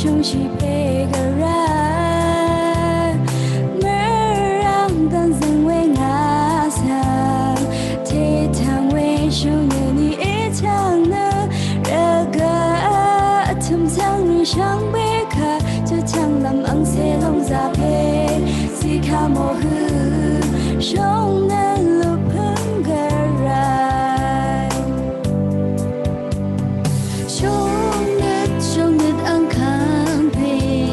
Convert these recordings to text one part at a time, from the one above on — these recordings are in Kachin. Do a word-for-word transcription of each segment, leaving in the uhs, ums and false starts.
Shung shi hpe garai, marang dan zang we nga sang, hte htang we shung na ni e htang na, raga a htum sang ri shang hpe hka, jahta lam ang se lawng za hpe, si hka maw hu, shung na lu hpung garai. Shung nit, shung nit ang hkang hpe,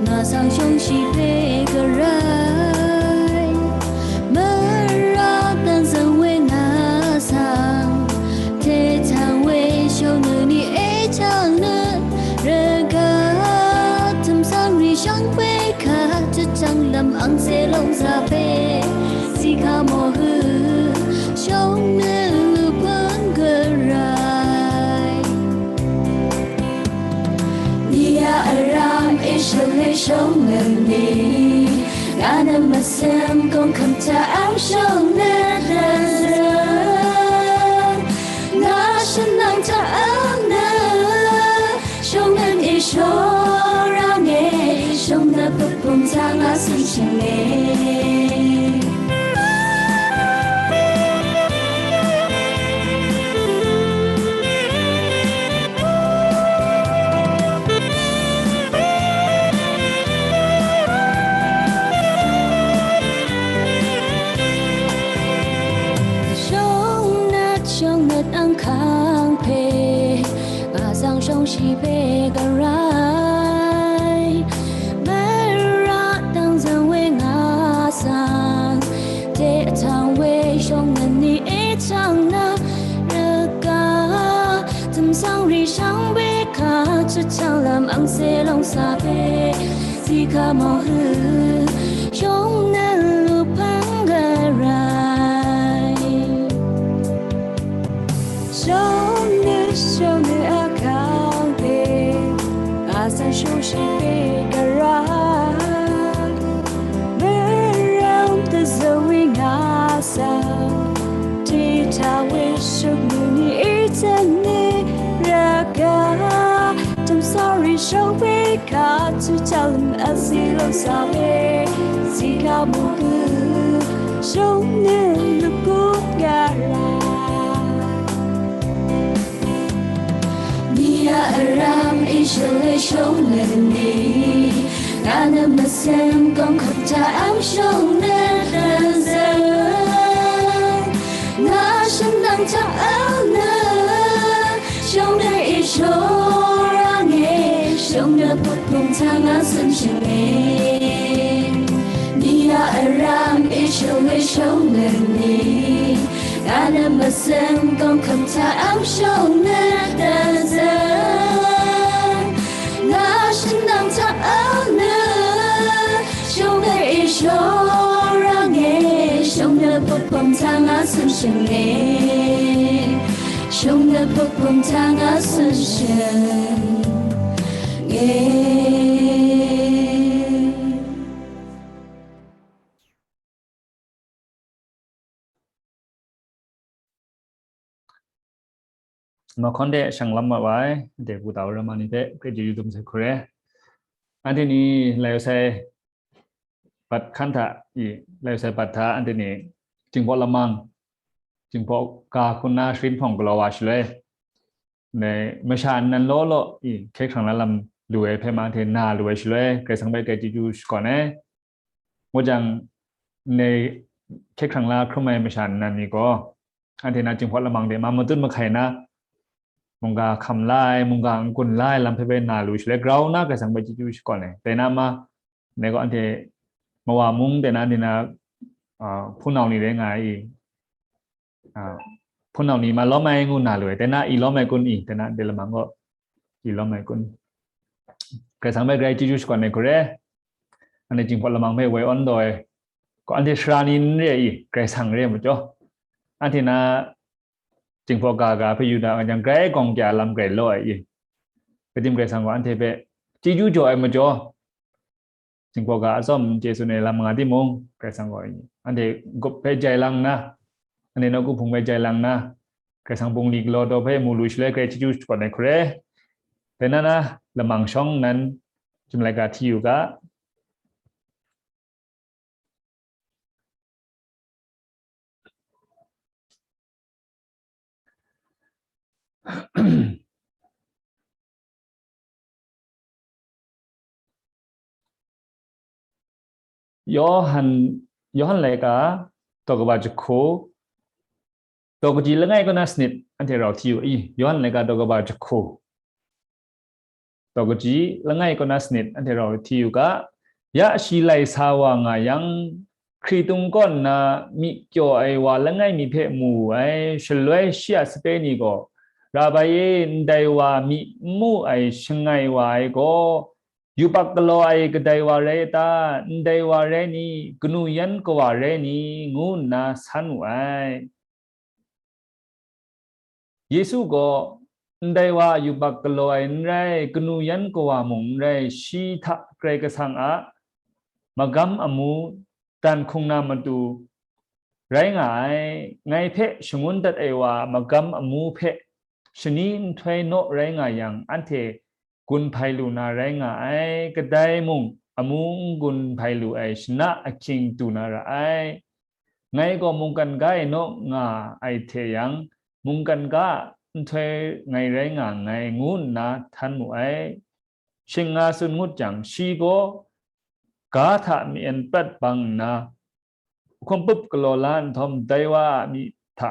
nga sang shung shi hpe garai. Mara dan zang we nga sang, hte htang we shung na ni e htang na, raga htum sang ri shang hpe hka, jahta lam ang se lawng za hpe, si hka maw hu, shung na lu hpung garai. Ni a aram e shung e shung na ni, nga na masam kawng hkam hta ang shung na dan zang, nga shanang hta ang na, shung na ni shung rang e, shung na hpuk hpung hta nga sum shing e. Shung nat, shung nat ang hkang hpe, nga sang shung shi hpe garai. Mara dan zang we nga sang, hte htang we shung na ni e htang na, raga htum sang ri shang hpe hka, jahta lam ang se lawng za hpe, si hka maw hu, shung na lu hpung garai. Shung na, shung na a hkang hpe, nga sang shung shi hpe garai. Marang dan zang we nga sang, hte htang we shung na ni e htang na, raga htum sang ri shang hpe hka, jahta lam ang se lawng za hpe, si hka maw hu, shung na lu hpung garai. Ni a aram e shung e shung na ni, nga na masam kawng hkap hta ang shung na dan zang, nga shanang hta ang na, shung na e shung rang e, shung na hpuk hpung hta nga sum shing e. Ni a aram e shung e shung na ni, nga na masam kawng hkap hta ang shung na dan zang, nga shanang hta ang na, shung na e shung rang e, shung na hpuk hpung hta nga sum shing e. Shung na hpuk hpung hta nga sum shing e. Mahkawn de shang lam ma ai, de gu tau rama ni hpe, hpe ju yu dum sai hkure. Anhte ni lai sai bat hkan hta i, lai sai bat hta anhte ni Jinghpaw lamang, Jinghpaw ga hku na sharin hpawng galaw wa shaloi, dai masha nnan law law i, hkye hkrang la lam lu ai hpe ma anhte na lu ai shaloi, Karai Kasang hpe grai chyeju shakawn ai. Ngu jang, ndai hkye hkrang la hkrum ai masha nnan ni gaw, anhte na Jinghpaw lamang de ma matut mahkai na, mungga hkam la ai, mungga n-gun la ai lam hpe bai na lu shaloi, grau nna Karai Kasang hpe chyeju shakawn ai. Dai na ma, ndai gaw anhte Mawa mung de na, anhte na, a, hpunau ni rai nga ai i, a, hpunau ni ma lawm ai ngu na lu ai, dai na i lawm ai kun i, dai na de lamang gaw i lawm ai kun. Karai Kasang hpe grai chyeju shakawn ai hkure, anhte Jinghpaw lamang hpe woi awn taw ai, gaw anhte sara ni n re i, Karai Kasang re ai majaw, anhte na Jinghpaw ga ga hpe yu da nga jang, grai gawng kya lam grai law ai i, kadim Karai Kasang gaw anhte hpe chyeju jaw ai majaw, Jinghpaw ga atsawm chye tsun ai lam nga timung, Karai Kasang gaw anhte gup hpe jai lang nna, anhte nawku hpung hpe jai lang nna, Karai Kasang bungli galaw daw hpe mu lu shaloi, grai chyeju shakawn ai hkure. Dai na na lamang shawng nan chyum laika hti yu ga. Yawhan, Yawhan laika daw kaba jahku, daw kaji langai kaw na sanit anhte rau hti yu i, Yawhan laika daw kaba jahku, daw kaji langai kaw na sanit anhte rau hti yu ga, ya shi lai sa wa nga yang, hkritung kaw nna myi kyaw ai wa langai mi hpe mu wu ai, shaloi shi a sape ni gaw, Rabai e, ndai wa myi n mu ai shangai wa ai gaw, yubak galaw ai kadai wa rai ta? Ndai wa rai ni? Kanu yan kawa rai ni? Ngu nna san wu ai. Yesu gaw, ndai wa yubak galaw ai n rai, kanu yan kawa mung n rai, shi hta Karai Kasang a magam amu dan hkung na matu rai nga ai, ngai hpe shangun dat ai wa magam amu hpe shani nhtoi naw rai nga yang, anhte gun hpai lu na rai nga ai, kadai mung amu n gun hpai lu ai shana ahkying du na ra ai. Ngai gaw mungkan ga e naw nga ai hte yang, mungkan ga a nhtoi ngai rai nga nngai, ngu nna htan mu ai. Shing nga tsun ngut jang, shi gaw ga hta myen prat bang nna, hkum pup galaw la nhtawm, dai wa a myi hta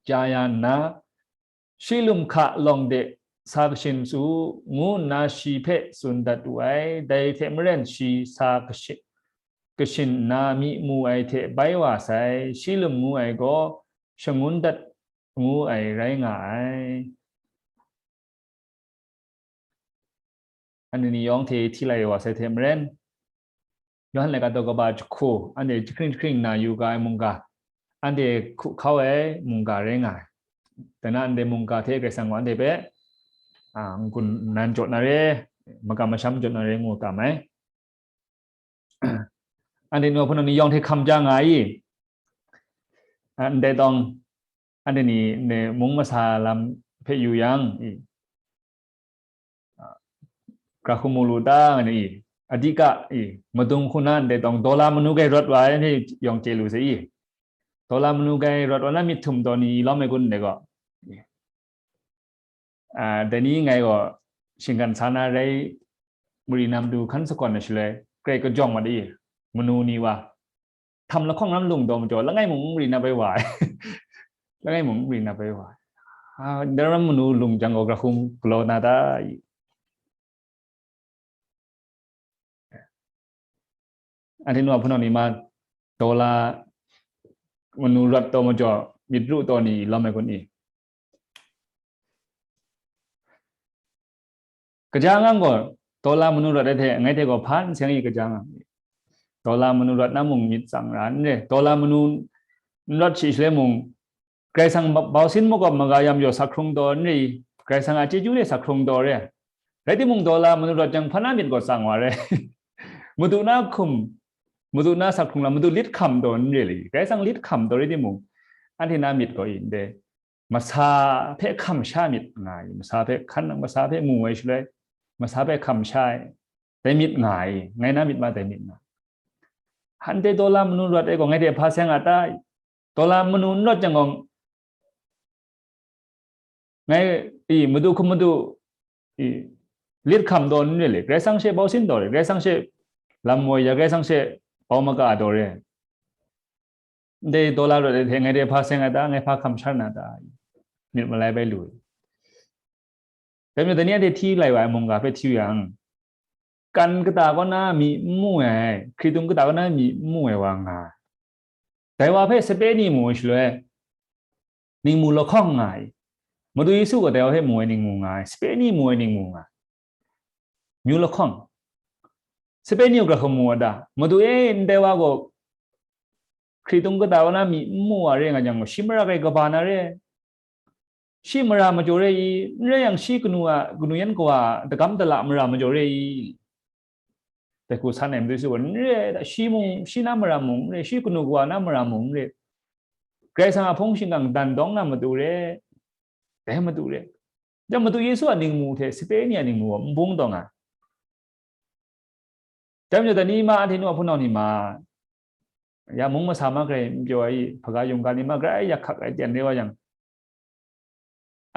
chya ya nna, shi lum hka lawng de sa kashin su, ngu nna shi hpe tsun dat wu ai. Dai hte maren shi sa kashin, kashin nna myi mu ai hte bai wa sai, shi lum ngu ai gaw shangun dat ngu ai rai nga ai. Anhte ni yawng hte hti lai wa sai hte maren, Yawhan laika daw kaba jahku, anhte jahkring jahkring nna yu ga ai mungga, anhte hku hkau ai mungga rai nga ai. Dai na anhte mungga hte Karai Kasang gaw anhte hpe, a, n-gun nnan jaw na re, makam masham jaw na re ngu tam ai. Anhte nu hpunau ni yawng hte hkam ja nga i, a, ndai tawng, anhte ni ne mung masa lam hpe yu yang, i, a, gra hkum mu lu ta, nga ni, i, adika, i, madung hku na ndai tawng, dola manu gai rawt wa ai ni yawng chye lu se, i, dola manu gai rawt wa na myit htum taw ni lawm ai kun, ndai gaw, i, a, dai ni ngai gaw shinggan sa na rai, mari na matu hkan sagawn ai shaloi, grai kajawng mat i, manu ni wa, htam lahkawng lam lung taw majaw, langai mung n mari nap ai wa ai. Langai mung n mari nap ai wa ai. A, ndai ram manu lung jang gaw, gra hkum galaw na ta i? Anhte nu a hpunau ni ma, dola manu rawt taw majaw, myit ru taw ni lawm ai kun i? Kaja ngang gaw, dola manu rawt ai hte, ngai hte gaw hpa n seng i, kaja ngang. Dola manu rawt na mung myit tsang ra n re. Dola manu n rawt shi shaloi mung, Karai Kasang ba-, bausin makawp maga yam yaw sa hkrung taw n re i, Karai Kasang a chyeju le sa hkrung taw re. Rai timung, dola manu rawt jang, hpa na myit gaw tsang wa re. Madu na hkum, madu na sa hkrung lam, madu lit hkam taw n re le i, Karai Kasang lit hkam taw rai timung, anhte na myit gaw i, ndai masa hpe hkam sha myit nga ai, masa hpe hkan, masa hpe mu ai shaloi, masa hpe hkam sha ai, dai myit nga ai, ngai na myit ma dai myit nga ai. Anhte dola manu rawt ai gaw, ngai hte hpa seng a ta? Dola manu n rawt jang gaw, ngai, i, madu hkum madu, i, lit hkam taw n re le, Karai Kasang she bausin taw re, Karai Kasang she lam woi ya, Karai Kasang she bau maka taw re. Ndai dola rawt ai hte ngai hte hpa seng ai ta, ngai hpa hkam shar na ta? Myit malai bai lu. Dai majaw, dai ni anhte hti lai wa ai mungga hpe hti yu yang, kan kata kaw na myi n mu ai, hkritung kata kaw na myi n mu ai wa nga ai. Dai wa hpe sape ni mu ai shaloi, ningmu lahkawng nga ai. Madu Yesu gaw dai wa hpe mu ai ningmu nga ai, sape ni mu ai ningmu nga ai. Myu lahkawng. Sape ni gra hkum mu wa ta? Madu e, ndai wa gaw hkritung kata wa na myi n mu wa re nga jang gaw, shi mara grai kaba na re? Shi mara majaw re i? N rai yang, shi kanu a, kanu yan kawa a dagam dala mara majaw re i? Dai hku san ai Madu Yesu gaw, n re ai ta, shi mung, shi na mara mung n re, shi kanu kawa na mara mung n re, Karai Kasang a hpung shingkang dan dawng na matu re, dai matu re. Chyang Madu Yesu a ningmu hte sape ni a ningmu gaw n bung taw nga. Dai majaw, dai ni ma, anhte nu a hpunau ni ma, ya mung masa ma grai n pyaw ai, hpaga yungga ni ma grai yak hkak ai, tyen re wa yang,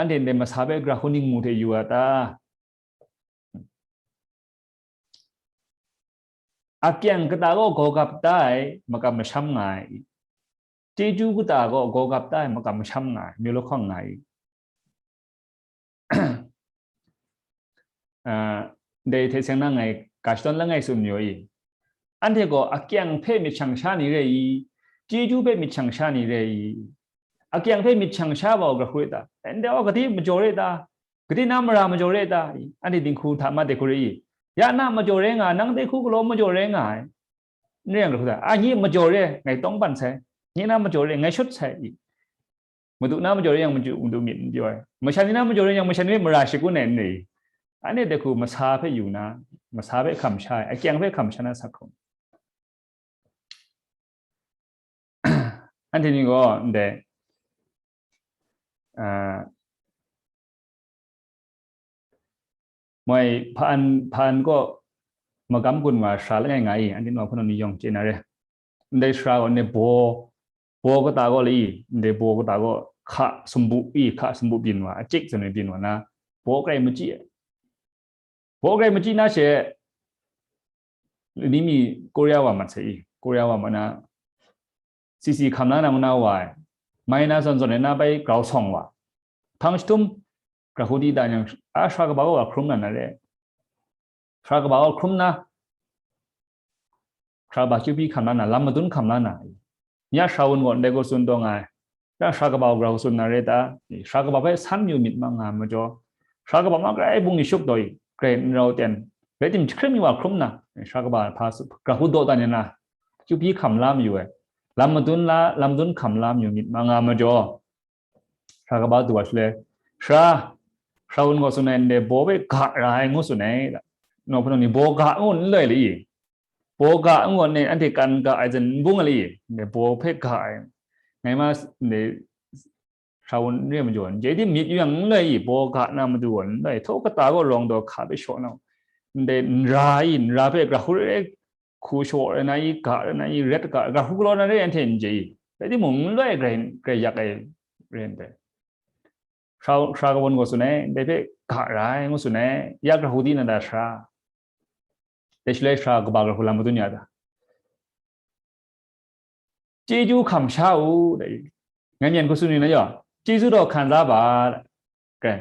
anhte ndai masa hpe gara hku ningmu hte yu a ta? Akyang kata gaw gaw gap da ai, makam masham nga ai. Chyeju kata gaw gaw gap da ai, makam masham nga ai, myu lahkawng nga ai. Ah, dai hte seng na ngai ga shadawn langai tsun mayu i. Anhte gaw akyang hpe myit shang sha ni re i, chyeju hpe myit shang sha ni re i. Akyang hpe myit shang sha wa u gara hku re ta? Ndai wa gade majaw re ta? Gade na mara majaw re ta? Anhte dinghku hta ma dai hku re i. Ya na majaw re nga, nang dai hku galaw majaw re nga ai. N re yang gara hku ta? A, nye majaw re, ngai tawng ban sai. Nye na majaw re, ngai shut sai i. Madu na majaw re yang madu, madu myit n pyaw ai. Masha ni na majaw re yang masha ni hpe mara shagun ai n re i. Anhte dai hku masa hpe yu na, masa hpe hkam sha ai, akyang hpe hkam sha na sa hkrum. Anhte ni gaw ndai, ah, moi hpa-an, hpa-an kaw magam gun wa sara langai nga i, anhte nu a hpunau ni yawng chye na re. Ndai sara gaw ndai baw, baw kata gaw le i, ndai baw kata gaw hka sumbu i, hka sumbu byin wa, achik zawn ai byin wa na, baw grai machyi ai. Baw grai machyi na she, ni mi Korea wa mat sai i, Korea wa mat na, sisi hkam la na ngu na wa ai, mai na zawn zawn ai na bai grau sawng wa. Hpang jahtum, gara hku di dan yang, a, sara kaba gaw wa hkrum na na re. Sara kaba gaw hkrum na, sara kaba kyu hpyi hkam la na, lam madun hkam la na. Ya sara wun gaw ndai gaw tsun taw nga ai. Ya sara kaba gaw gara hku tsun na re ta? Sara kaba hpe san mayu myit ma nga majaw, sara kaba ma grai bung ni shup taw i, grai n rau ten, rai tim jahkring mi wa hkrum na, sara kaba hpa su, gara hku daw dan ya na, kyu hpyi hkam la mayu ai, lam madun la, lam madun hkam la mayu myit ma nga majaw, sara kaba du wa shaloi, sara, sara wun gaw tsun ai ndai baw hpe ga ra ai ngu tsun ai. Nu a hpunau ni baw ga ngu n loi le i? Baw ga ngu ai anhte kan ga ai zawn n bung ai le i? Ndai baw hpe ga ai. Ngai ma, ndai sara wun n re majaw, ndai di myit yu yang n loi i? Baw ga na matu gaw n loi, htaw kata gaw rawng daw hka hpe shaw na, ndai nra i, nra hpe gara hku re re hku shaw re na i, ga re na i, ret ga, gara hku galaw na re anhte n chye i, rai timung, n loi grai, grai yak ai re ndai. Sara, sara kaba wun gaw tsun ai, ndai hpe ga ra ai ngu tsun ai, ya gara hku di na ta sara? Dai shaloi sara kaba gara hku lam madun ya ta? Chyeju hkam sha u, dai, ngai myen hku tsun ni na yaw, chyeju daw hkan za ba, dai.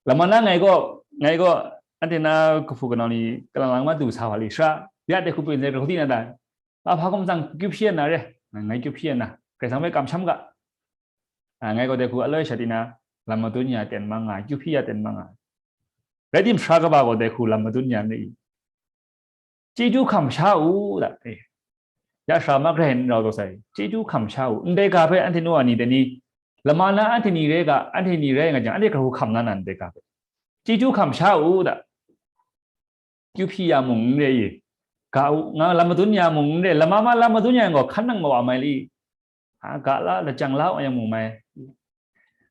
Lama na ngai gaw, ngai gaw, anhte na kahpu kanau ni kalang lang ma du sa wa li, sara, ya dai hku pyin sai, gara hku di na ta? Nga hpa hkum tsang kyu hpyi na re, ngai kyu hpyi na, Karai Kasang hpe kamsham ga. A, ngai gaw dai hku aloi sha di na, lam madun ya ten ma nga, kyu hpyi ya ten ma nga. Rai tim, sara kaba gaw dai hku lam madun ya n re i? Chyeju hkam sha u, da, e. Ya sara ma grai n rau taw sai, chyeju hkam sha u. Ndai ga hpe anhte nu a ni dai ni, lama na anhte ni rai ga, anhte ni rai nga jang, anhte gara hku hkam na na ndai ga hpe? Chyeju hkam sha u, da. Kyu hpyi ya mung n re i, ga u, nga lam madun ya mung n re, lama ma lam madun ya yang gaw, hkan nang mawa mai li, a, ga la, lajang la wa yang mung mai.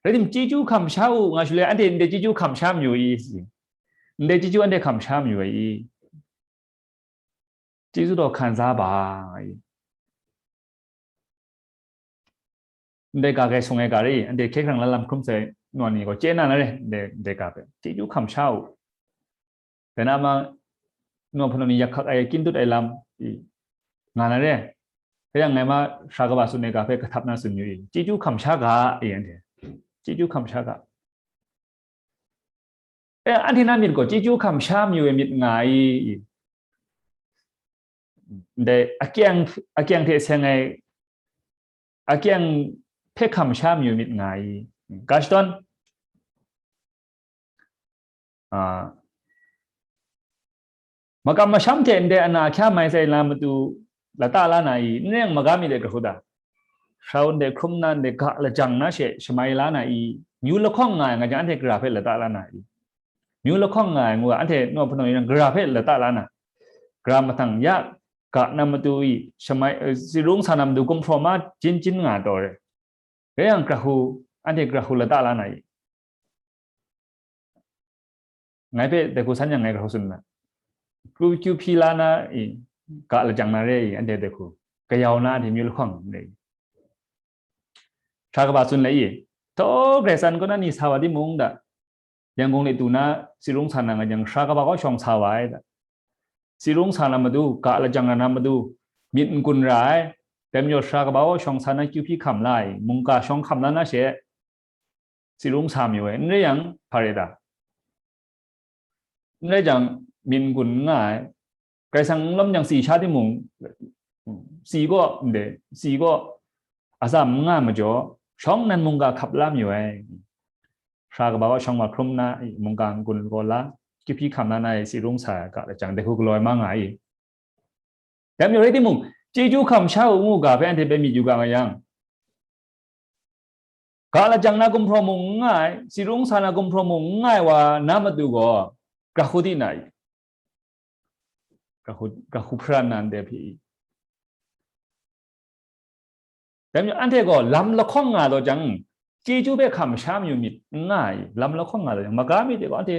Rai tim, chyeju hkam sha u, nga shaloi, anhte ndai chyeju hkam sha mayu i? Ndai chyeju anhte hkam sha mayu ai i? Chyeju daw hkan za ba, nga i. Ndai ga grai sung ai ga re i, anhte hkye hkrang la lam hkrum sai nu a ni gaw chye na na re, ndai, ndai ga hpe chyeju hkam sha u. Dai na ma, nu a hpunau ni yak hkak ai, kyin dut ai lam i, nga na re. Rai yang, ngai ma sara kaba tsun ai ga hpe kahtap na tsun yu i, chyeju hkam sha ga i, anhte chyeju hkam sha ga. E, anhte na myit gaw chyeju hkam sha mayu ai myit nga i? Ndai akyang, akyang hte seng ai, akyang hpe hkam sha mayu myit nga i? Ga shadawn, a, makam masham hte ndai ana ahkya mai sai na matu lata la na i? N rai yang, magam mi de gara hku ta? Sara wun de hkrum na, ndai ga lajang na she shamai la na i? Myu lahkawng nga ai nga jang, anhte gara hpe lata la na i? Myu lahkawng nga ai ngu, anhte nu a hpunau ni gara hpe lata la na? Gara mahtang ya ga na matu i, shamai, eh, tsingrung sa na matu gumhpraw ma jin jin nga taw re. Rai yang, gara hku, anhte gara hku lata la na i? Ngai hpe dai hku san yang ngai grau tsun na. Kyu, kyu hpyi la na i, ga lajang na re i, anhte dai hku. Kayau na anhte myu lahkawng re i. Sara kaba tsun le i. Htaw Karai Kasang kaw na ni sa wa timung da. Yangon de du na, si rung sa na nga yang, sara kaba kaw shawng sa wa ai da. Si rung sa na matu, ga lajang na na matu, myit n-gun ra ai. Dai majaw sara kaba kaw shawng sa na kyu hpyi hkam la ai, mungga shawng hkam la na she, si rung sa mayu ai. N rai yang, hpa rai ta? N rai jang, myit n-gun n nga ai. Karai Kasang n lawm yang si sha timung, si gaw, ndai, si gaw, atsam n nga ai majaw, shawng nan mungga hkap la mayu ai. Sara kaba wa shawng wa hkrum na, mungga n-gun gaw la, kyu hpyi hkam la na, si rung sa ai ga lajang, dai hku galaw ai ma nga i. Dai majaw rai timung, chyeju hkam sha u ngu ga hpe anhte hpe myit yu ga nga yang, ga lajang na gumhpraw mung n nga ai, si rung sa na gumhpraw mung n nga ai wa na matu gaw, gra hku di na i. Gra hku, gra hku hparan na ndai hpyi i. Dai majaw anhte gaw lam lahkawng nga taw jang, chyeju hpe hkam sha mayu myit n nga i, lam lahkawng nga taw jang, maga myit de gaw anhte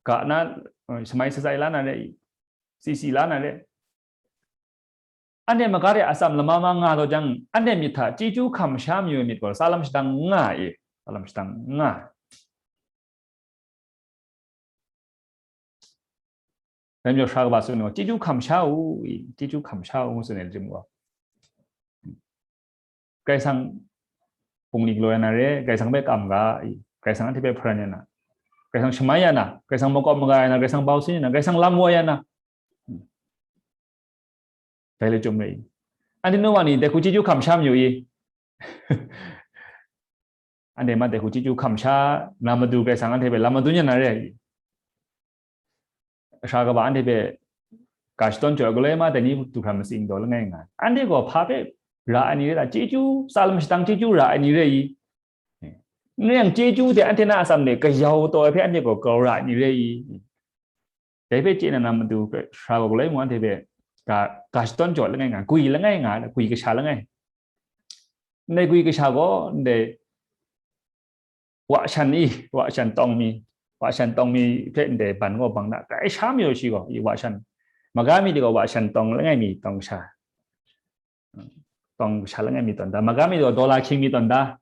ga na, eh, shamai shatsai la na re i, si si la na re. Anhte maga de atsam lama ma nga taw jang, anhte myit hta chyeju hkam sha mayu ai myit gaw, tsa lam shadang n nga i, tsa lam shadang n nga. Dai majaw sara kaba tsun gaw, chyeju hkam sha u i, chyeju hkam sha u ngu tsun ai jim gaw, Karai Kasang bungli galaw ya na re, Karai Kasang hpe kam ga i, Karai Kasang anhte hpe hparan ya na, Karai Kasang shamai ya na, Karai Kasang makawp maga ya na, Karai Kasang bau sin ya na, Karai Kasang lam wa ya na. Dai le chyum re i. Anhte nu wa ni dai hku chyeju hkam sha mayu i. Anhte ma dai hku chyeju hkam sha na matu Karai Kasang anhte hpe lam madun ya na re i. Sara kaba anhte hpe ga shadawn jaw ai galoi ma dai ni du hkra matsing taw langai nga. Anhte gaw hpa hpe ra ai ni re ta? Chyeju, tsa lam shadang chyeju ra ai ni re i. N rai yang chyeju de anhte na atsam de kayau taw ai hpe anhte gaw grau ra ai ni re i. Dai hpe chye na na matu, sara gaw galoi mung anhte hpe ga, ga shadawn jaw langai nga, gwi langai nga, gwi kasha langai. Ndai gwi kasha gaw, ndai wa shan i, wa shan tawng mi, wa shan tawng mi hpe ndai ban gaw bang na, grai sha mayu shi gaw, i wa shan. Maga mi de gaw wa shan tawng langai mi tawng kasha. Tawng kasha langai mi tawn da, maga mi de gaw dollar hkying mi tawn da.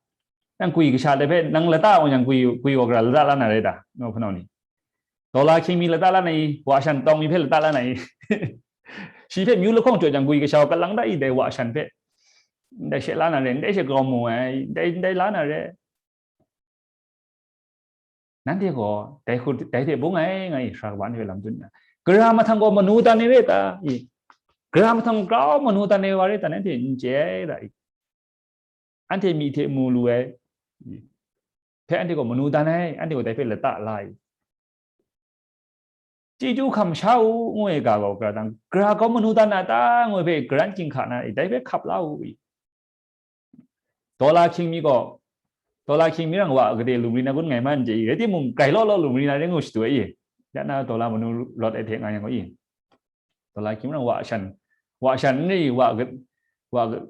Nang gwi kasha de hpe, nang lata wa yang gwi, gwi wa gara lata la na rai ta? Nau hpunau ni. Dollar hkying mi lata la na i, wa shan tawng mi hpe lata la na i. Shi hpe myu lahkawng jaw jang gwi kasha wa kalang da i, dai wa shan hpe. Ndai she la na re, ndai she grau mu ai, ndai, ndai la na re. Nanhte gaw dai hku, dai hte bung ai nga i, sara kaba ni hpe lam dun na. Gara mahtang gaw manu dan ai re ta i? Gara mahtang grau manu dan ai wa re ta, nanhte n chye ai ta i? Anhte myi hte mu lu ai hpe anhte gaw manu dan ai, anhte gaw dai hpe lata la ai. Chyeju hkam sha u, ngu ai ga gaw, gara dang, gara gaw manu dan a ta, ngu ai hpe, garan chyinghka na, dai hpe hkap la u i. Dollar hkying mi gaw, dollar hkying mi rang wa gade lu mari na gun ngai ma n chye i, rai timung, grai law law lu mari na rai ngu shadu ai i. Ya na dollar manu rawt ai hte nga yang gaw i. Dollar hkying mi rang wa shan, wa shan n rai i, wa ga-, wa ga-,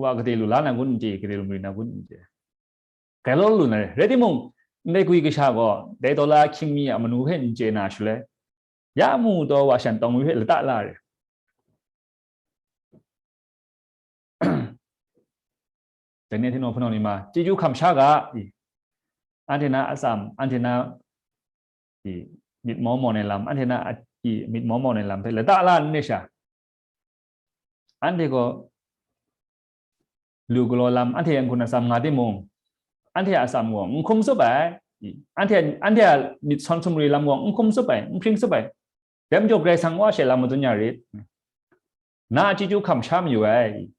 wa gade lu la na gun n chye i, gade lu mari na gun n chye. Grai law lu na re. Rai timung, ndai gwi kasha gaw, dai dollar hkying mi a manu hpe n chye na shaloi, ya mu taw wa shan tawng mi hpe lata la re. Dai ni hte nau hpunau ni ma, chyeju hkam sha ga i, anhte na atsam, anhte na i, myit maw mawn ai lam, anhte na a, i, myit maw mawn ai lam hpe lata la n re sha? Anhte gaw lu galaw lam, anhte yanghkun atsam nga timung, anhte a atsam gaw n hkum tsup ai, anhte, anhte a myit sawn sumri lam gaw n hkum tsup ai, n hpring tsup ai. Dai majaw Karai Kasang wa she lam madun ya rit. Na a chyeju hkam sha mayu ai.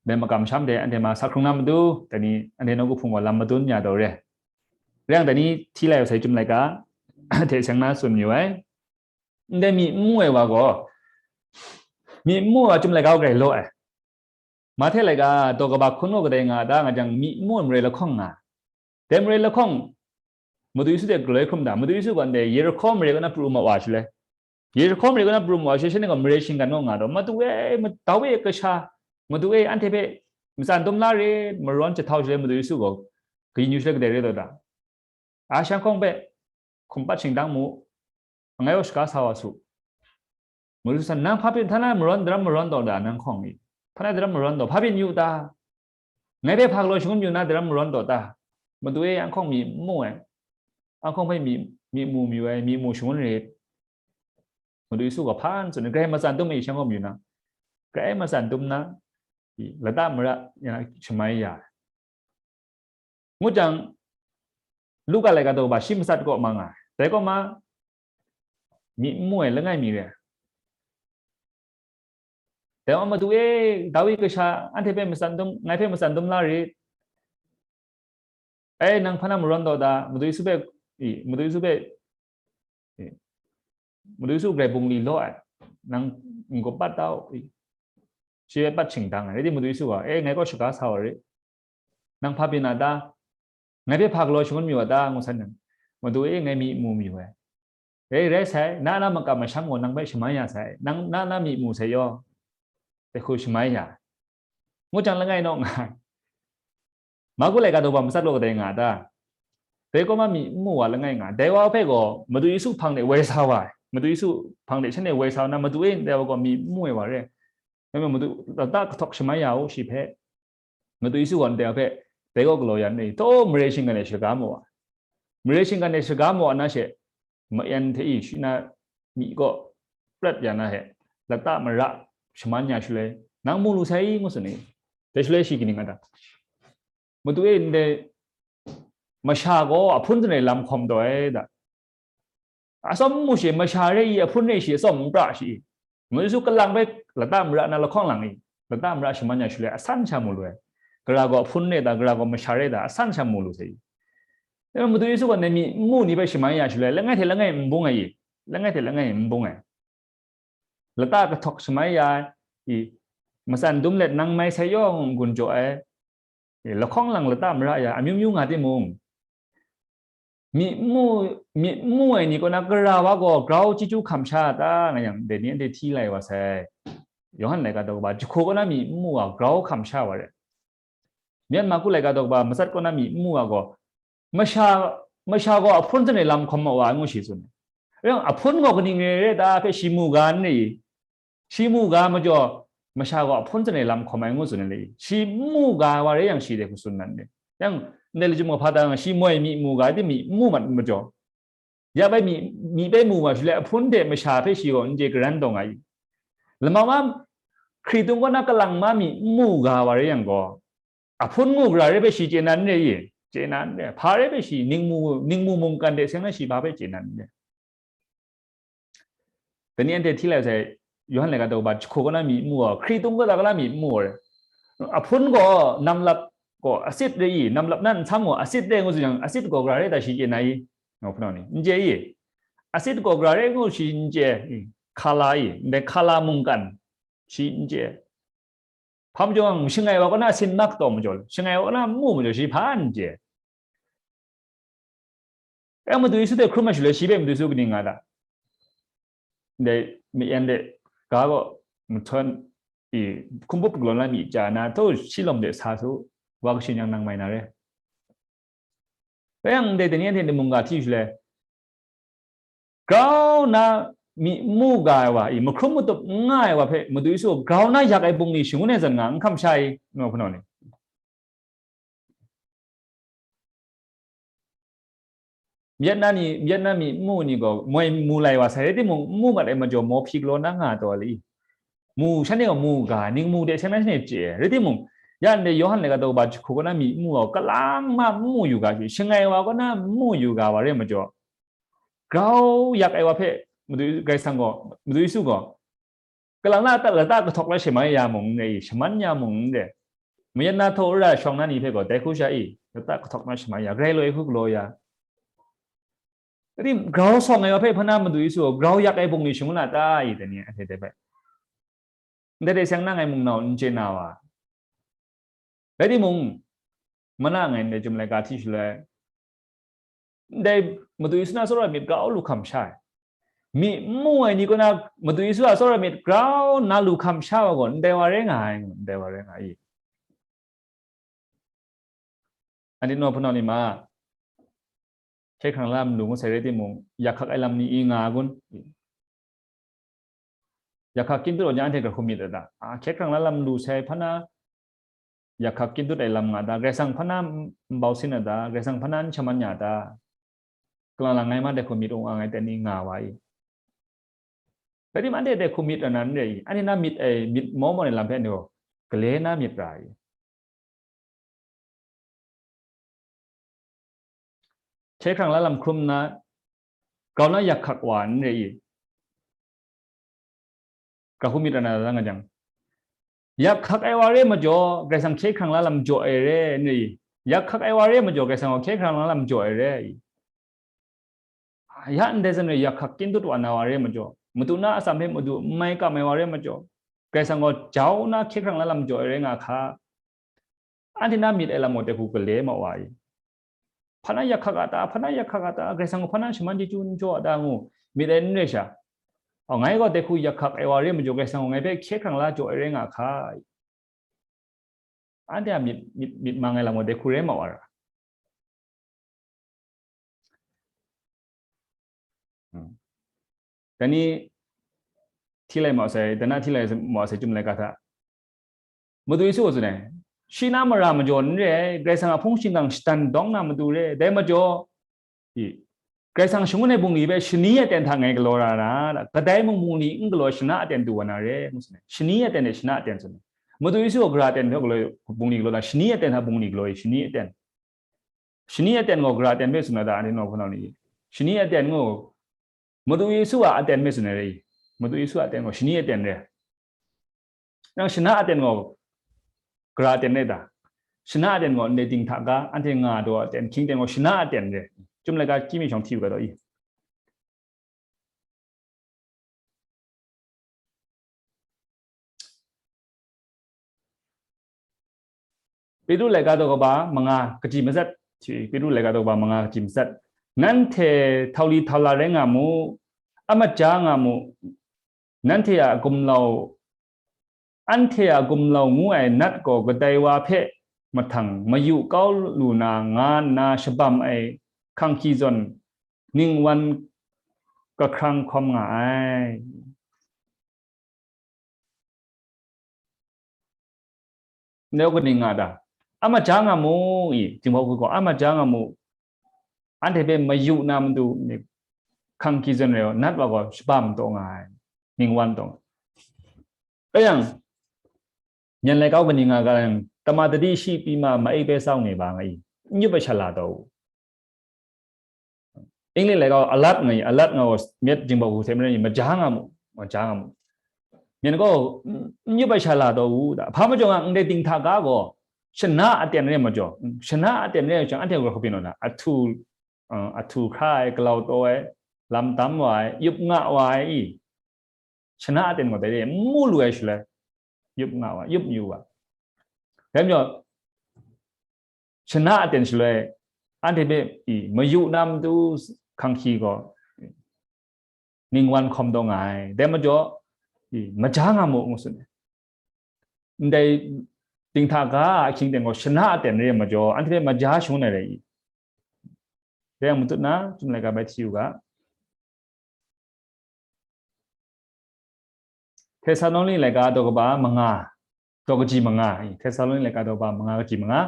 Dai makam sham de, anhte ma sa hkrung na matu, dai ni, anhte nawku hpung gaw lam madun ya taw re. Rai yang, dai ni hti lai wa sai, Chyum laika hte seng na tsun mayu ai. Ndai myi n mu ai wa gaw, myi n mu ai wa Chyum laika gaw grai law ai. Mahte laika daw kaba hkun gaw kadai nga ta nga jang, myi n mu ai marai lahkawng nga. Dai marai lahkawng, Madu Yesu de galoi hkrum da, Madu Yesu gaw ndai Yerihko mare kaw na pru ma wa shaloi, Yerihko mare kaw na pru ma wa shaloi, shanhte gaw marai shinggan kaw nga taw, Madu e, ma-, dau e kasha, Madu e, anhte hpe matsan dum la re, marawn jahtau shaloi, Madu Yesu gaw kayin yu shaloi kadai re taw da? A, shanhkawng hpe hkum pat shingdang mu, ngai gaw shaga sa wa su. Madu Yesu, nang hpa pyi, hpa na marawn daram marawn taw da, nang hkawng ni? Hpa na daram marawn taw, hpa pyi n yu ta? Ngai hpe hpa galaw shangun yu na daram marawn taw ta? Madu e, anhkawng myi n mu ai, anhkawng hpe myi, myi mu mayu ai, myi mu shangun rit. Madu Yesu gaw hpa n tsun, grai matsan dum ai, shanhkawng mayu na, grai matsan dum na, lata mara ya, shamai ya ai. Ngu jang, Luka laika daw ba shi matsat kaw ma nga ai. Dai kaw ma, myi n mu ai langai mi re ai. Dai wa, Madu e, Dawi kasha, anhte hpe matsan dum, ngai hpe matsan dum la rit. E, nang hpa na marawn taw da, Madu Yesu hpe, i, Madu Yesu hpe, i, Madu Yesu grai bungli law ai, nang n-gup pat da u, i. Shi hpe pat shingdang ai, rai timung, Madu Yesu gaw, e, ngai gaw shaga sa wa rit. Nang hpa pyi na ta? Ngai hpe hpa galaw shangun mayu wa ta? Ngu san yang, Madu e, ngai myi mu mayu ai. Rai, rai sai, na na makam masham gaw nang hpe shamai ya sai, nang na na myi mu sai yaw, dai hku shamai ya. Ngu jang langai naw nga ai. Marku laika daw ba matsat law kadai nga ta? Dai kaw ma myi n mu wa langai nga ai. Dai wa hpe gaw Madu Yesu hpang de woi sa wa ai. Madu Yesu hpang de shanhte woi sa na, Madu e, ndai wa gaw myi n mu ai wa re. Dai majaw Madu lata kahtawk shamai ya u shi hpe. Madu Yesu gaw ndai wa hpe, dai kaw galaw ya n ri, taw mare shinggan e shaga mu wa ai. Mare shinggan e shaga mu wa na she, ma-yan hte i shi na myi kaw prat ya na he, lata mara shaman ya shaloi, nang mu lu sai i, ngu tsun i. Dai shaloi shi kaning a ta? Madu e, ndai masha gaw ahpun zawn e lam hkawm taw ai da. Atsawm mu shi, masha re i, ahpun re shi, atsawm n pra shi. Madu Yesu kalang bai lata mara na lahkawng lang i, lata mara shaman ya shaloi, asan sha mu lu ai. Gara gaw ahpun re ta, gara gaw masha re ta, asan sha mu lu sai i. Madu Yesu gaw nang myi n mu ni hpe shamai ya shaloi, langai hte langai n bung ai i, langai hte langai n bung ai. Lata kahtawk shamai ya i, matsan dum let nang mai sai yawng n gun jaw ai. E, lahkawng lang lata mara ya, amyu myu nga timung, myi n mu, myi n mu ai ni kaw na gara wa gaw grau chyeju hkam sha a ta, nga yang, dai ni anhte hti lai wa sai. Yawhan laika daw ba jahku kaw na myi n mu wa grau hkam sha wa re. Myen Marku laika daw ba matsat kaw na myi n mu wa gaw, masha, masha gaw ahpun zawn e lam hkawm ma wa, ngu shi tsun ai. Rai yang, ahpun gaw kaning re re ta hpe shi mu ga n ri? Shi mu ga majaw, masha gaw ahpun zawn e lam hkawm ai ngu tsun ai le i? Shi n mu ga wa re yang, shi dai hku tsun nan re. Yang, ndai lachyum gaw hpa ta nga, shi moi myi mu ga, di myi n mu mat majaw, ya bai myi, myi bai mu ma shaloi, ahpun hte masha hpe shi gaw n chye karan taw nga i? Lama ma, hkritung kaw na kalang ma myi n mu ga wa re yang gaw, ahpun mu gara re hpe shi chye na n re i? Chye na n re. Hpa re hpe shi ning mu, ning mu mungkan de seng na shi hpa hpe chye na n re. Dai ni anhte hti lai sai, Yawhan laika daw ba jahku kaw na myi n mu ai, hkritung kaw ta kaw na myi n mu ai. Ahpun gaw namlap gaw asit re i, namlap nan nsam gaw asit re ngu tsun yang, asit gaw gara re ta shi chye na i? Nga hpunau ni, n chye i? Asit gaw gara re ngu shi n chye i, hkala i, ndai hkala mungkan shi n chye. Hpa majaw, shangai wa kaw na sin mak taw majaw, shangai wa kaw na n mu majaw, shi hpa n chye. E, Madu Yesu hte hkrum ai shaloi, shi hpe Madu Yesu kaning nga ta? Ndai mayan de ga gaw mahtawn i, hkum pup galaw na myi chya na, taw shi lawm de sa su, wa kashi nyang nang mai na re. Rai yang, ndai dai ni anhte mungga hti shaloi, grau na myi n mu ga ai wa i, mahkrum matup n nga ai wa hpe Madu Yesu grau na yak ai bungli shangun ai zawn nga n hkam sha i, nga hpunau ni? Myit na ni, myit na myi n mu ni gaw moi mu lai wa sai, rai timung, n mu mat ai majaw, mawhpyi galaw na nga taw ai le i? Mu, shanhte gaw mu ga, ning mu de seng na shanhte chye ai. Rai timung, ya ndai Yawhan laika daw ba jahku kaw na myi n mu gaw, kalang ma n mu yu ga shi, shangai wa kaw na n mu yu ga wa re majaw, grau yak ai wa hpe Madu Karai Kasang gaw, Madu Yesu gaw, kalang na ta lata kahtawk la shamai ya mung n re i, shaman ya mung n re, mayan na htaw ra shawng na ni hpe gaw dai hku sha i, lata kahtawk na shamai ya, grai loi hku galaw ya. Rai tim, grau sawng ai wa hpe hpa na Madu Yesu gaw grau yak ai bungli shangun a ta i, dai ni anhte dai hpe? Ndai de seng na ngai mung nau n chye na wa. Rai timung, mana ngai ndai Chyum laika hti shaloi, ndai Madu Yesu na tsawra myit grau lu hkam sha ai. Myi n mu ai ni kaw na Madu Yesu a tsawra myit grau na lu hkam sha wa gaw, ndai wa rai nga ai, ndai wa rai nga ai. Anhte naw hpunau ni ma, Hkye hkrang la lam lu ngu sai rai timung, yak hkak ai lam ni i nga gun? Yak hkak kyin tut wa jang anhte grahkum myit a ta? A, hkye hkrang la lam lu sai hpa na, yak hkak kyin tut ai lam nga ta? Karai Kasang hpa na n bau sin a ta? Karai Kasang hpa na n shaman ya ta? Kalang lang ngai ma dai hku myit ung ang ai ten ni nga wa i? Rai timung, anhte dai hku myit ra na n re i? Anhte na myit ai, myit maw maw ai lam hpe anhte gaw gale na myit ra i? Hkye hkrang la lam hkrum nna, grau na yak hkak wa n re i? Grahkum myit ra na ta nga jang, yak hkak ai wa re majaw, Karai Kasang hkye hkrang la lam jaw ai re n re i? Yak hkak ai wa re majaw, Karai Kasang gaw hkye hkrang la lam jaw ai re i? Ya ndai zawn re, yak hkak kyin tut wa na wa re majaw, madu na atsam hpe madu n mai kam ai wa re majaw, Karai Kasang gaw jau na hkye hkrang la lam jaw ai rai nga hka. Anhte na myit ai lam gaw dai hku gale ma wa i? Hpa na yak hkak a ta? Hpa na yak hkak a ta? Karai Kasang gaw hpa na shaman chyeju n jaw a ta ngu myit ai n re sha? Aw, ngai gaw dai hku yak hkak ai wa re majaw, Karai Kasang gaw ngai hpe hkye hkrang la jaw ai rai nga hka. Anhte a myit, myit, myit mang ai lam gaw dai hku rai ma wa ra. Hmm. Dai ni hti lai ma sai, dai na hti lai ma sai, Chyum laika hta Madu Yesu gaw tsun ai, shi na mara majaw n re ai, Karai Kasang a hpung shingkang shatan dawng na matu re ai. Dai majaw, i, Karai Kasang shangun ai bungli hpe shani aten hta ngai galaw ra na, kadai mung bungli n galaw ai shana aten du wa na re, ngu tsun ai. Shani aten e shana aten tsun ai. Madu Yesu gaw gara aten hpe galaw, bungli galaw na, shani aten hta bungli galaw i, shani aten. Shani aten gaw gara aten hpe tsun ai ta, anhte nawku nau ni? Shani aten gaw Madu Yesu a aten hpe tsun ai re i? Madu Yesu a aten gaw shani aten re. Nang shana aten gaw gara aten re ta? Shana aten gaw ndai dinghta ga, anhte nga daw aten, hkying aten gaw shana aten re. Chyum laika hkying mi shawng hti u ga daw i? Petru laika daw kaba manga kaji matsat, Petru laika daw kaba manga kaji matsat. Nanhte htau li htau la rai nga mu, a maja nga mu, nanhte a gumlau, anhte a gumlau ngu ai nat gaw kadai wa hpe mahtang mayu kau lu na nga nna shabam ai hkanghki zawn ning wan kahkrang hkawm nga ai. Nau kaning nga ta? A maja nga mu i, Jinghpaw Hku gaw, a maja nga mu, anhte hpe mayu na matu, hkanghki zawn rai, nat wa gaw shabam taw nga ai, ning wan taw nga ai. Rai yang, nyan lai kau kaning nga ga yang, tama tadi shi pyi ma, ma e bai sau ngai ba nga i, n yup ai sha la taw u. English laika gaw alert nga i, alert nga gaw myit Jinghpaw Hku hte maren i, maja nga mu, maja nga mu. Myen gaw, n-, n yup ai sha la taw u da. Hpa majaw nga, ndai dinghta ga gaw, shana aten re majaw, shana aten re ai jang, anhte gaw hkabyin naw na, ahtu, uh, ahtu hkra ai, galau taw ai, lam tam wa ai, yup nga wa ai i, shana aten gaw dai re, n mu lu ai shaloi, yup nga wa, yup yu wa. Dai majaw, shana aten shaloi, anhte hpe i, mayu na matu hkanghki gaw, ning wan hkawm taw nga ai. Dai majaw, i, maja nga mu, ngu tsun ai. Ndai dinghta ga a ahkying ten gaw shana aten re ai majaw, anhte hpe maja shangun ai rai i? Dai yang matut na, Chyum laika bai hti u ga. Htesaloni laika daw kaba manga, daw kaji manga, Htesaloni laika daw kaba manga kaji manga.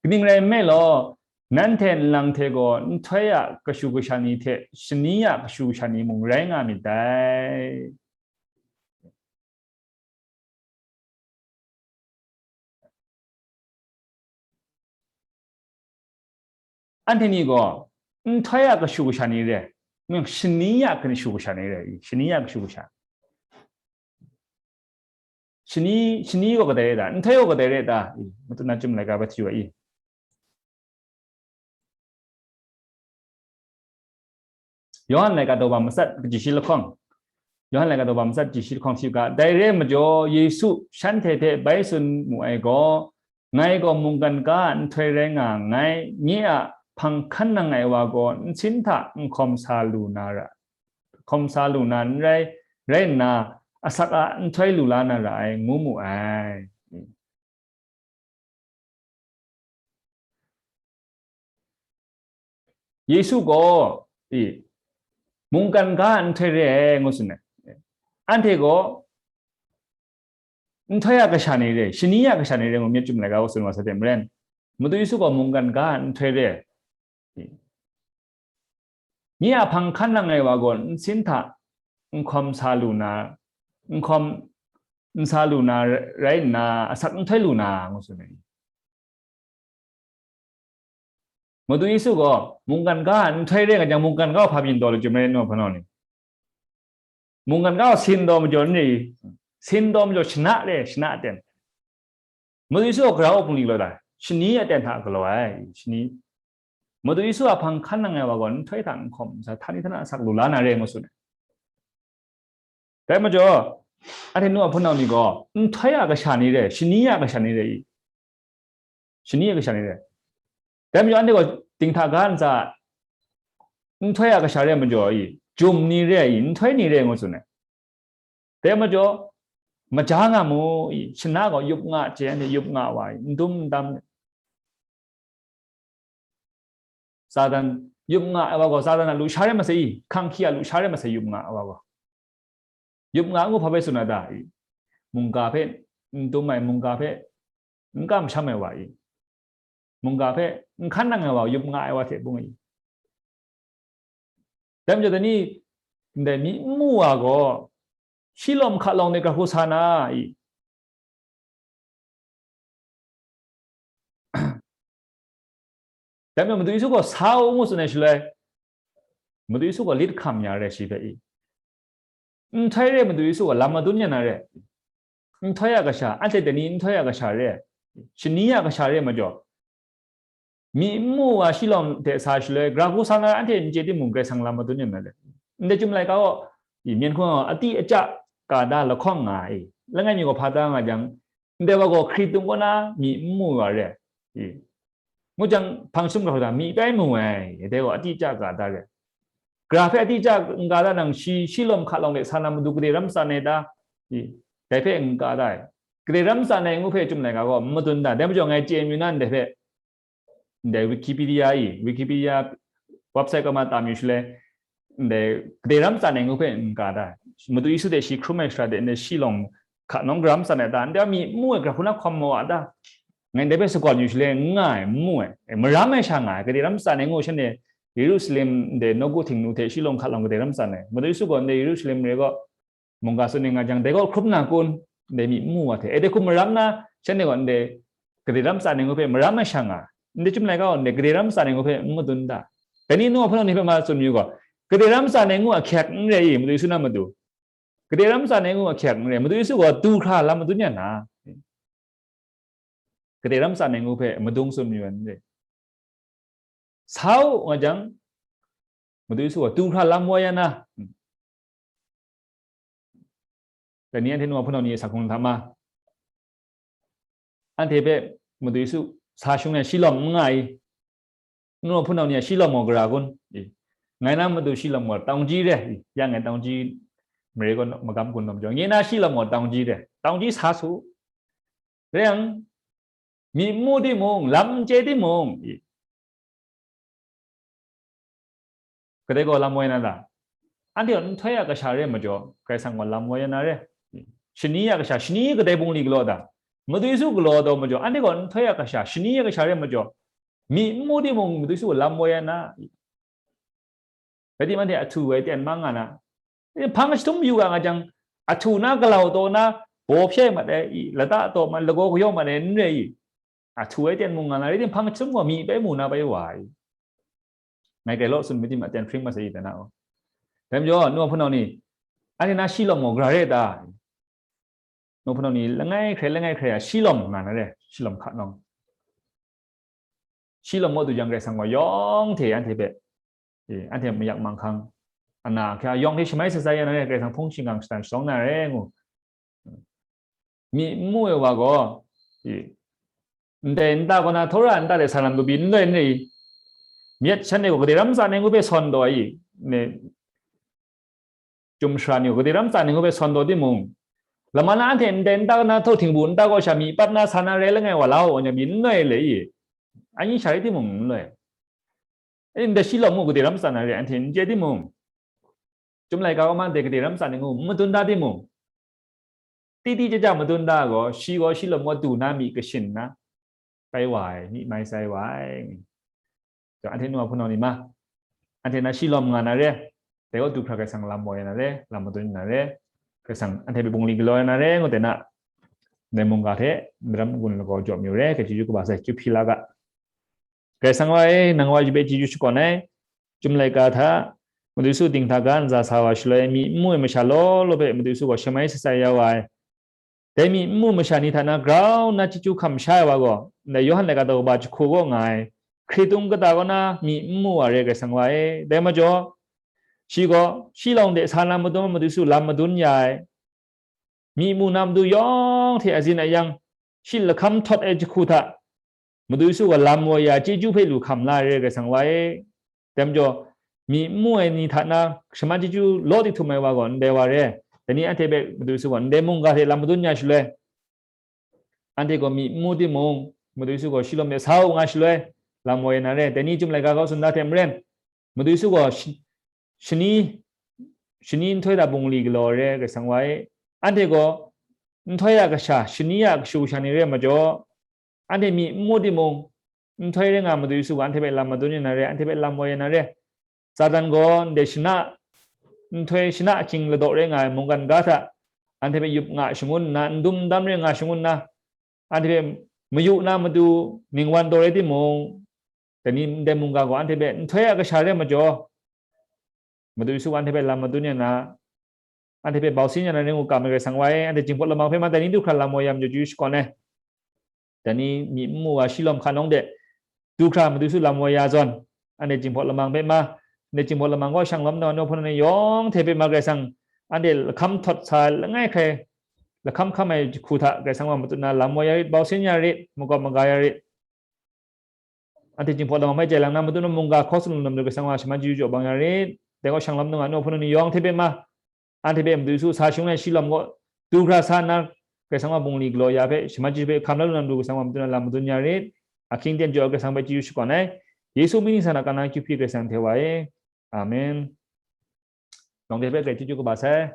Kaning rai nme law, nanhte nlang hte gaw nhtoi a kashu kasha ni hte shani a kashu kasha ni mung rai nga myit dai. Anhte ni gaw nhtoi a kashu kasha ni re, shani a kashu kasha ni re, shani a kashu kasha. Shani, shani gaw kadai re ta? Nhtoi gaw kadai re ta? Matut na Chyum laika bai hti wa i? Yawhan laika daw ba matsat kaji shi lahkawng, Yawhan laika daw ba matsat kaji shi lahkawng hti u ga, dai re ai majaw, Yesu shanhte hte bai tsun mu ai gaw, ngai gaw mungkan ga a nhtoi rai nga nngai, nye a hpang hkan nang ai wa gaw nsin hta n hkawm sa lu na ra, hkawm sa lu na n rai, rai nna, asak a nhtoi lu la na ra ai, ngu mu ai. Yesu gaw, i, mungkan ga a nhtoi re ai ngu tsun ai. Anhte gaw nhtoi a kasha ni re, shani a kasha ni re ngu myit chyum laika tsun wa sa hte maren, Madu Yesu gaw mungkan ga a nhtoi re ai. Nye a hpang hkan nang ai wa gaw nsin hta nhkawm sa lu na, nhkawm n sa lu na rai nna, asak nhtoi lu na, ngu tsun ai. Madu Yesu gaw mungkan ga a nhtoi re nga jang, mungkan ga hpa byin taw lu jum rai nu hpang ni. Mungkan ga sin taw majaw n re i, sin taw majaw shana re, shana aten. Madu Yesu gaw grau a bungli galaw ai, shani aten hta galaw ai, shani. Madu Yesu a hpang hkan nang ai wa gaw nhtoi hta nhkawm sa, htani htana asak lu la na re ngu tsun ai. Dai majaw, anhte nu a hpunau ni gaw, nhtoi a kasha ni re, shani a kasha ni re i, shani a kasha ni re. Dai majaw, anhte gaw dinghta ga ntsa, nhtoi a kasha re majaw i, jum ni re i, nhtoi ni re ngu tsun ai. Dai majaw, maja nga mu i, shana gaw yup nga chye, anhte yup nga wa i, n dum n dam. Satan yup nga ai wa gaw, Satan a lusha re masei i, hkang hkyi a lusha re masei yup nga ai wa gaw. Yup nga ngu hpa bai tsun na ta i? Mungga hpe n dum ai, mungga hpe n kamsham ai wa i? Mungga hpe n hkan nang ai wa yup nga ai wa hte bung i? Dai majaw dai ni, ndai myi n mu wa gaw, shi lawm hka lawng de ga hku sa na i? Dai majaw Madu Yesu gaw sa u ngu tsun ai shaloi, Madu Yesu gaw lit hkam ya re shi hpe i? Nhtoi re Madu Yesu gaw lam madun ya na re. Nhtoi a kasha, anhte dai ni nhtoi a kasha re, shani a kasha re majaw, myi n mu wa shi lawm hte sa shaloi, ga hku sa na anhte n chye timung, Karai Kasang lam madun ya na re. Ndai chyum laika gaw, i, myen hkun gaw ati aca ka da lahkawng nga ai, langai mi gaw hpa ta nga jang, ndai wa gaw hkritung kaw na myi n mu wa re. I, ngu jang, hpang jahtum ga hkra myi bai mu ai, dai gaw ati aca ka da re. Gara hpe ati aca n ka da nang, shi, shi lawm hka lawng de sa na matu gade ram tsan ai ta? I, dai hpe n ka da ai. Gade ram tsan ai ngu hpe chyum laika gaw n madun da. Dai majaw ngai chye mayu na ndai hpe, ndai Wikipedia i, Wikipedia website kaw ma tam yu shaloi, ndai gade ram tsan ai ngu hpe n ka da. Madu Yesu de shi hkrum ai shara de, ndai shi lawng hka nawng garam tsan ai ta? Ndai myi n mu ai, gara hku na hkawm maw a ta? Ngai ndai hpe shakawn yu shaloi, n nga ai, n mu ai, e, maram ai sha nga ai, gade ram tsan ai ngu shanhte Yerusalem ndai nawku Htingnu hte shi lawng hka lawng gade ram tsan ai. Madu Yesu gaw ndai Yerusalem re gaw, mungga tsun ai nga jang, dai gaw hkrum na kun? Ndai myi n mu wa hte. E, dai hkum maram na, shanhte gaw ndai gade ram tsan ai ngu hpe maram ai sha nga ai. Ndai chyum laika gaw ndai gade ram tsan ai ngu hpe n madun da. Dai ni nu a hpunau ni hpe ma tsun mayu gaw, gade ram tsan ai ngu a hkyak n re i, Madu Yesu na matu? Gade ram tsan ai ngu a hkyak n re, Madu Yesu gaw du hkra lam madun ya na, gade ram tsan ai ngu hpe madung tsun mayu ai n re. Sa u nga jang, Madu Yesu gaw du hkra lam wa ya na. Dai ni anhte nu a hpunau ni a sa hkung hta ma, anhte hpe Madu Yesu sa shung ai shi lawm n nga i? Nu a hpunau ni a shi lawm gaw gara kun? I, ngai na matu shi lawm gaw tawng ji re. I, ya ngai tawng ji mare gaw magam kun lawm jaw, nye na shi lawm gaw tawng ji re. Tawng ji sa su. Rai yang, myi n mu timung, lam n chye timung, i, kadai gaw lam woi na ta? Anhte gaw nhtoi a kasha re majaw, Karai Kasang gaw lam woi ya na re. Shani a kasha, shani kadai bungli galaw ta? Madu Yesu galaw taw majaw, anhte gaw nhtoi a kasha, shani a kasha re majaw, myi n mu timung, Madu Yesu gaw lam woi ya na. Rai timung, anhte ahtu ai ten mang nga na. Hpang jahtum yu ga nga jang, ahtu na galau taw na, baw hpye mat ai i, lata taw mat, lagaw kayawng mat ai n rai i? Ahtu ai ten mung nga na, rai timung, hpang jahtum gaw myi bai mu na bai wa i? Ngai grai law tsun myit tim, aten hpring mat sai i, dan a gaw. Dai majaw, nu a hpunau ni, anhte na shi lawm gaw gara re ta? Nu a hpunau ni langai hkrai, langai hkrai a shi lawm nga na re, shi lawm hka nawng. Shi lawm maw du jang, Karai Kasang gaw yawng hte anhte hpe, e, anhte mayak manghkang, ana ahkya yawng hte shamai shatsai ya na re, Karai Kasang hpung shingkang shatan shalawng na re ngu. Myi n mu ai wa gaw, e, ndai nta kaw na, Tora nta de sa lam lubi n loi n rai i? Myit shanhte gaw gade ram tsan ai ngu hpe sawn taw ai i? Ne, Chyum shara ni gaw gade ram tsan ai ngu hpe sawn taw timung, lama na anhte ndai nta na htaw htingbu nta kaw sha myi pat na sa na rai langai wa la u, anya myi n loi le i? Anyi sha rai timung n loi. E, ndai shi lawm ngu gade ram tsan na re, anhte n chye timung, Chyum laika gaw ma de gade ram tsan ngu n madun da timung, titi jaja madun da gaw, shi gaw shi lawm gaw du na myi kashin na, tai wa ai, myi mai sai wa ai. Anhte nu a hpunau ni ma, anhte na shi lawm nga na re, dai gaw du hkra Karai Kasang lam woi na re, lam madun na re, Karai Kasang anhte hpe bungli galaw na re, ngu dai na, ndai mungga hte maram n-gun lagaw jaw mayu re, hkrai chyeju kaba sai, chyu hpyi la ga. Karai Kasang wa e, nang wa hpe chyeju shakawn ai. Chyum laika hta, Madu Yesu dinghta ga ntsa sa wa shaloi, myi n mu ai masha law law hpe Madu Yesu gaw shamai shatsai ya wa ai. Dai myi n mu masha ni hta na grau nna chyeju hkam sha ai wa gaw, ndai Yawhan laika daw kaba jahku kaw nga ai, hkritung kata kaw na myi n mu wa re, Karai Kasang wa e. Dai majaw, shi gaw, shi lawng de sa na madun Madu Yesu lam madun ya ai. Myi mu na matu yawng hte azin ayang, shi lahkam htawt ai jahku hta, Madu Yesu gaw lam woi ya chyeju hpe lu hkam la ai re, Karai Kasang wa e. Dai majaw, myi n mu ai ni hta na shaman chyeju law di htum ai wa gaw ndai wa re. Dai ni anhte hpe Madu Yesu gaw ndai mungga hte lam madun ya shaloi, anhte gaw myi n mu timung, Madu Yesu gaw shi lawm de sa u nga shaloi, lam woi na re. Dai ni Chyum laika gaw tsun da hte maren, Madu Yesu gaw shi-, shani, shani nhtoi hta bungli galaw re, Karai Kasang wa e. Anhte gaw nhtoi a kasha, shani a kashu kasha ni re majaw, anhte myi n mu timung, nhtoi rai nga Madu Yesu gaw anhte hpe lam madun ya na re, anhte hpe lam woi ya na re. Satan gaw ndai shana, nhtoi shana ahkying ladaw rai nga ai mungkan ga hta, anhte hpe yup nga shangun nna, n dum n dam rai nga shangun nna, anhte hpe mayu na matu ningwan taw rai timung, dai ni ndai mungga gaw anhte hpe nhtoi a kasha re majaw, Madu Yesu gaw anhte hpe lam madun ya na, anhte hpe bau sin ya na ring u ga, Karai Kasang wa e, anhte Jinghpaw Lamang hpe ma dai ni du hkra lam woi ya majaw chyeju shakawn ai. Dai ni myi n mu wa shi lawm hka nawng de, du hkra Madu Yesu lam woi ya zawn, anhte Jinghpaw Lamang hpe ma, anhte Jinghpaw Lamang gaw shang lawm na nu hpun ni yawng hte hpe ma Karai Kasang, anhte lahkam htawt sa langai hkrai, lahkam hkam ai jahku hta Karai Kasang wa matut na lam woi ya rit, bau sin ya rit, makawp maga ya rit. Anhte Jinghpaw Lamang hpe chye lang na, matu na mungga hkaw tsun lu na matu Karai Kasang wa shaman chyeju jaw bang ya rit. Dai gaw shang lawm na nga nu hpun ni yawng hte hpe ma, anhte hpe Madu Yesu sa shung ai shi lawm gaw, du hkra sa nna, Karai Kasang wa bungli galaw ya hpe, shaman chyeju hpe hkam la lu na matu Karai Kasang wa matu na lam madun ya rit. Ahkying ten jaw ai Karai Kasang hpe chyeju shakawn ai. Yesu mying ningsang na ka na akyu hpyi Karai Kasang hte wa e. Amen. Nawng de hpe grai chyeju kaba sai.